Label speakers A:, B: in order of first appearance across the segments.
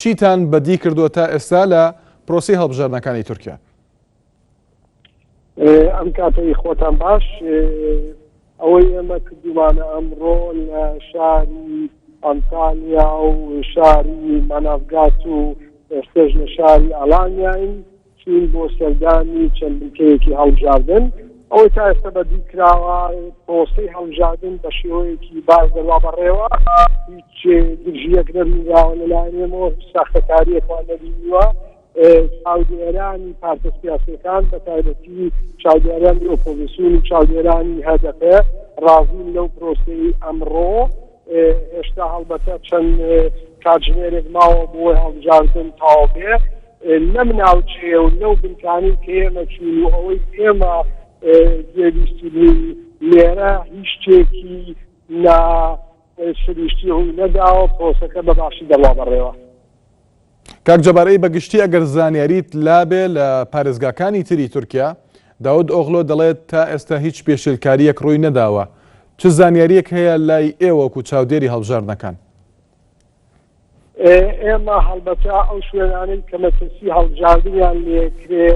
A: چیتان بەدی کردووە تا ئێستا لە پرۆسەی هەڵبژاردنەکانی تورکیا؟
B: ئەم کاتەی خۆتان باش. ئەوەی ئێمە کردومانە ئەمڕۆ لە شاری ئەنتالیا و شاری مانافگات و ئێستەش لە شاری ئالانیاین چوین بۆ سەردانی چەند بنکەیەکی هەڵبژاردن. ئەوەی تا ئێستا بەدی کراوە پرۆسەی هەڵبژاردن بە شێوەیەکی باش دەڕوا بەڕێوە، هیچ گرژییەک نەبینراوە لەلایەن ئێمەوە، هیچ ساختەکارییەکمان نەبینیوە. چاودێرانی پارتە سیاسیەکان بە تایبەتی چاودێرانی ئۆپۆزیسیۆن و چاودێرانی هەدەپە ڕازین لەو پرۆسەی ئەمڕۆ. هێشتا هەڵبەتە چەند کاتژمێرێک ماوە بۆ هەڵبژاردن تەواو بێ. لەم ناوچەیە و لەو بنکانەی کە ئێمە چوین و ئەوەی ئێمە گوێبیستی بووین لێرە هیچ شتێکی نا سروشتی ڕووی نەداوە، پرۆسەکە بە باشی دەڕوا بەڕێوە.
A: کاک جەبار ئەی بە گشتی ئەگەر زانیاریت لابێ لە پارێزگاکانی تری تورکیا، داود ئۆغلۆ دەڵێت تا ئێستا هیچ پێشێلکارییەک ڕووی نەداوە، چ زانیارییەک هەیە لای ئێوە وەکو چاودێری هەڵبژاردنەکان؟
B: ئێمە هەڵبەتە ئەو شوێنانەی کە مەترسی هەڵبژاردنیان لێکرێ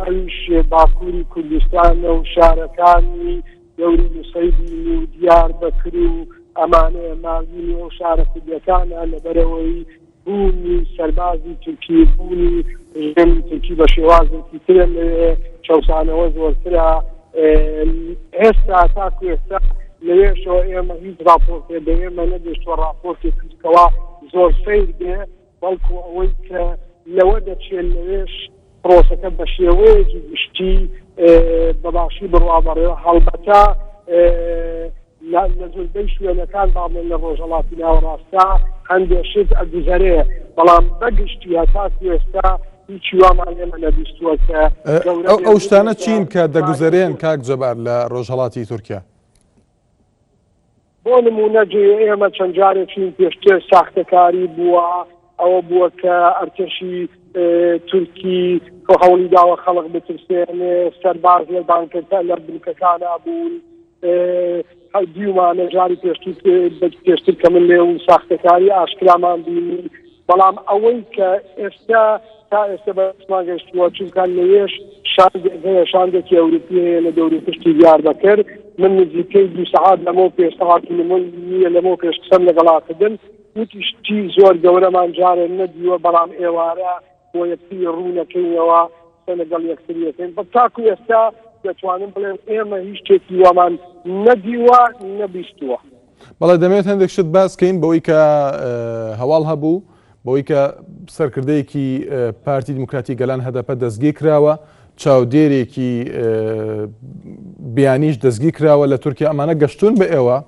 B: ئەویش باکووری کوردستانە و شارەکانی دەوری نوسەیبین و دیاربەکر و ئەمانەیە، ماردین و ئەو شارە کوردیەکانە، لەبەرئەوەی بوونی سەربازی تورکی و بوونی ڕژێمی تورکی بە شێوازێکی ترە لەوێ، چەوسانەوە زۆرترە. ئێستا تاکو ئێستا لەوێشەوە ئێمە هیچ ڕاپۆرتێ بە ئێمە نەگەشتووە، ڕاپۆرتێکی کەوا زۆر سەیر بێ، بەڵکو ئەوەی کە لەوە دەچێت لەوێش پرۆسەکە بە شێوەیەکی گشتی بە باشی بڕوا بەڕێوە، هەڵبەتە لە زۆربەی شوێنەکان با بڵێن لە ڕۆژهەڵاتی ناوەڕاستدا هەندێک شت ئەگوزەرێ، بەڵام بەگشتی هەتاکو ئێستا هیچ وامان ئێمە نەبیستووە کە گەورە
A: ئەو ئەو شتانە چین کە دەگوزەرێن کاک جەبار لە ڕۆژهەڵاتی تورکیا؟
B: بۆ نموونە جێ ئێمە چەند جارێک چوین پێشتر ساختەکاری بووە، ئەوە بووە کە ئەرتەشی تورکی هەوڵی داوە خەڵک بترسێنێ، سەرباز لە بانکەکە لە بنکەکانا بوون، دیومانە جاری پێشتر پێشتر کە من لێ و ساختەکاری ئاشکرامان بینی، بەڵام ئەوەی کە ئێستا تا ئێستا بەدەستمان گەشتووە چونکە لەوێش شاندێک هەیە شاندێکی ئەوروپی هەیە لە دەوری پشتی دیاربەکر من نزیکەی دوو سەعات لەمەو پێش سەعات و نیوە لەمەو پێش قسەم لەگەڵا کردن وتی شتی زۆر گەورەمان جارێ نەدیوە بەڵام ئێوارە بۆ یەکتری ڕوونەکەینەوە قسە لەگەڵ یەکتری ئەکەین بە تاکو ئێستا دەتوانم بڵێم ئێمە هیچ شتێکی وامان نەدیوە نەبیستووە.
A: بەڵێ دەمەوێت هەندێک شت باس کەین بەوەی کە هەواڵ هەبوو بەوەی کە سەرکردەیەکی پارتی دیموکراتی گەلان هەدەپە دەستگیر کراوە چاودێرێکی بیانیش دەستگیر کراوە لە تورکیا ئەمانە گەشتون بە ئێوە؟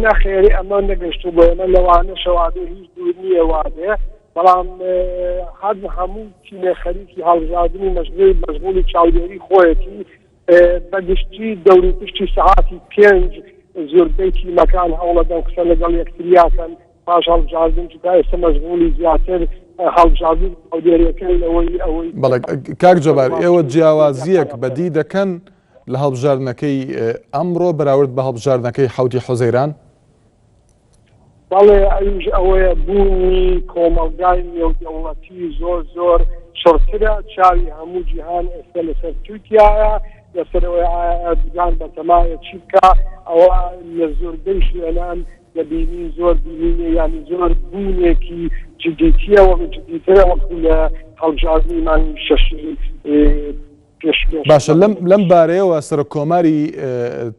B: نەخێر ئەمە نەگەشتوو بۆ ئێمە لەوانەشە وابێ هیچ دوور نییە وابێ بەڵام هەر هەموو تیمێ خەریکی هەڵبژاردنی مەشغولی مەشغولی چاودێری خۆیەتی بە گشتی دەوروپشتی سەعاتی پێنج زۆربەی تیمەکان هەوڵەدەن قسە لەگەڵ یەکتریاکەن پاش هەڵبژاردن چونکە ئێستا مەشغولی زیاتر هەڵبژاردن چاودێریەکەن لەوەی ئەوەی
A: بەڵێ کاک جەبار ئێوە جیاوازیەک بەدی دەکەن لە هەڵبژاردنەکەی ئەمڕۆ بەراورد بە هەڵبژاردنەکەی حەوتی حوزەیران؟
B: بەڵێ ئەویش ئەوەیە بوونی کۆمەڵگای نێودەوڵەتی زۆر زۆر چڕترە، چاوی هەموو جیهان ئێستا لەسەر تورکیایە، لەسەر ئەوەیە ئایا ئەردوگان بەتەمایە چی بکا، ئەوە لە زۆربەی شوێنان دەبینین زۆر بینینێ یانی زۆر بوونێکی جدیتیە وەک جدیترە وەکو لە هەڵبژاردنی مانگی شەشی
A: باشە لەم لەم بارەیەوە سەرۆک کۆماری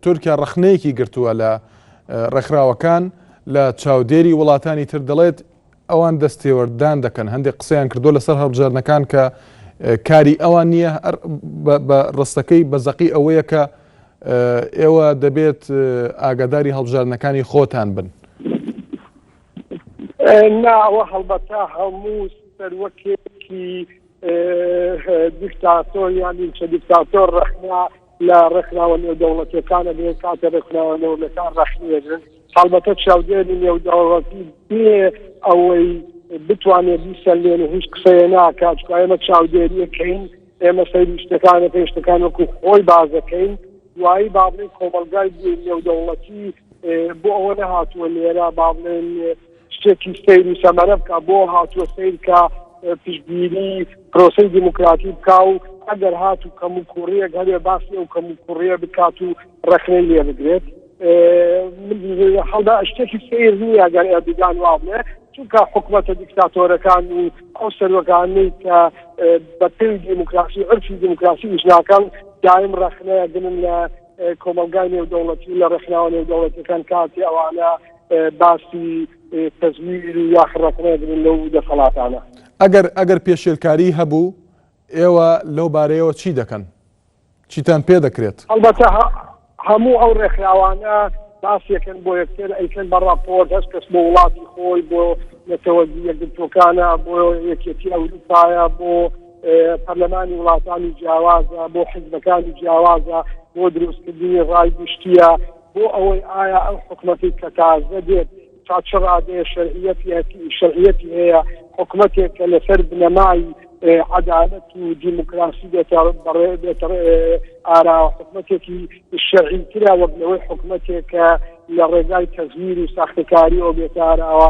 A: تورکیا ڕەخنەیەکی گرتووە لە ڕێکخراوەکان لە چاودێری وڵاتانی تر دەڵێت ئەوان دەستێوەردان دەکەن هەندێک قسەیان کردو لەسەر هەڵبژاردنەکان کە کاری ئەوان نییە بە ڕستەکەی بە زەقی ئەوەیە کە ئێوە دەبێت ئاگاداری هەڵبژاردنەکانی خۆتان بن.
B: نا ئەوە هەڵبەتە هەموو سەروەکێکی دیکتاتۆر یان نیمچە دیکتاتۆر ڕەخنە لە ڕێکخراوە نێودەوڵەتیەکان ئەگرێت کاتێ ڕێکخراوە نێودەوڵەتیەکان ڕەخنەی ئەگرن هەڵبەتە چاودێری نێودەوڵەتی بێ ئەوەی بتوانێت بیسەلمێنێ هیچ قسەیە ناکات چونکە ئێمە چاودێریەکەین ئێمە سەیری شتەکان دەکەین شتەکان وەکو خۆی باس دەکەین دوایی با بڵێین کۆمەڵگای نێودەوڵەتی بۆ ئەوە نەهاتووە لێرە با بڵێن. شتێکی سەیر و سەمەرە بکا، بۆ هاتووە سەیر کا پشتگیری پرۆسەی دیموکراتی بکا و ئەگەر هاتوو کەموکوڕییەک هەبێ باسی ئەو کەموکوڕییە بکات و ڕەخنەی لێ بگرێت. هەڵبەت شتێکی سەیر نییە ئەگەر ئەردوگان وا بڵێ، چونکە حکومەتە دیکتاتۆرەکان و ئەو سەرۆکانەی کە بە پێی دیموکراسی عورفی دیموکراسی ئیش ناکەن دایم ڕەخنە ئەگرن لە کۆمەڵگای نێودەوڵەتی و لە ڕێکخراوە نێودەوڵەتیەکان کاتێ ئەوانە باسی تەزویر و یاخ ڕەخنە ئەگرن لەو دەسەڵاتانە.
A: ئەگەر ئەگەر پێشێلکاری هەبوو ئێوە لەو بارەیەوە چی دەکەن؟ چیتان پێ دەکرێت؟
B: هەڵبەتە هەموو ئەو ڕێکخراوانە باسیەکەن بۆ یەکتر ئەیکەن بە ڕاپۆرت هەر کەس بۆ وڵاتی خۆی بۆ نەتەوە یەکگرتووەکانە بۆ یەکێتی ئەوروپایە بۆ پەرلەمانی وڵاتانی جیاوازە بۆ حزبەکانی جیاوازە بۆ دروستکردنی ڕای گشتیە بۆ ئەوەی ئایا ئەو حکومەتی کە تازە دێت تا چ ڕادەیە شەرعیەتی هەیە، حکومەتێک کە لەسەر بنەمای عەدالەت و دیموکراسی بێتە بێتە ئاراوە، حکومەتێکی شەرعیترە وەک لەوەی حکومەتێک کە لە ڕێگای تەزویر و ساختەکاریەوە بێتە ئاراوە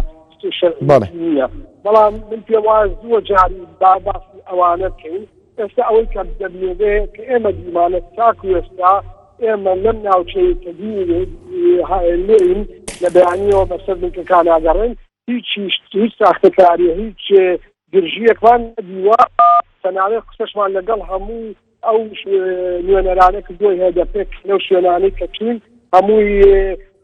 B: شەرعیەتی نییە. بەڵام من پێم وایە زووە جاری با باسی ئەوانە بکەین. ئێستا ئەوەی کە دەبێ کە ئێمە دیمانە تاکو ئێستا ئێمە لەم ناوچەی کە لێین لە بەیانیەوە بەسەر بنکەکان ئاگەڕێن هیچ هیچ ساختەکاری هیچ گرژیەکمان نەدیوە تەنانەت قسەشمان لەگەڵ هەموو ئەو نوێنەرانە کردووە هێدەپێک لەو شوێنانەی کە چوین هەمووی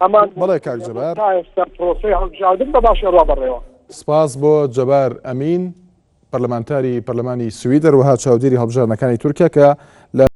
B: هەمان
A: بەڵێ کاک جەبار
B: تا ئێستا پرۆسەی هەڵبژاردن بە باشی ڕوا بەڕێوە.
A: سپاس بۆ جەبار ئەمین پەرلەمانتاری پەرلەمانی سوید هەروەها چاودێری هەڵبژاردنەکانی تورکیا کە لە.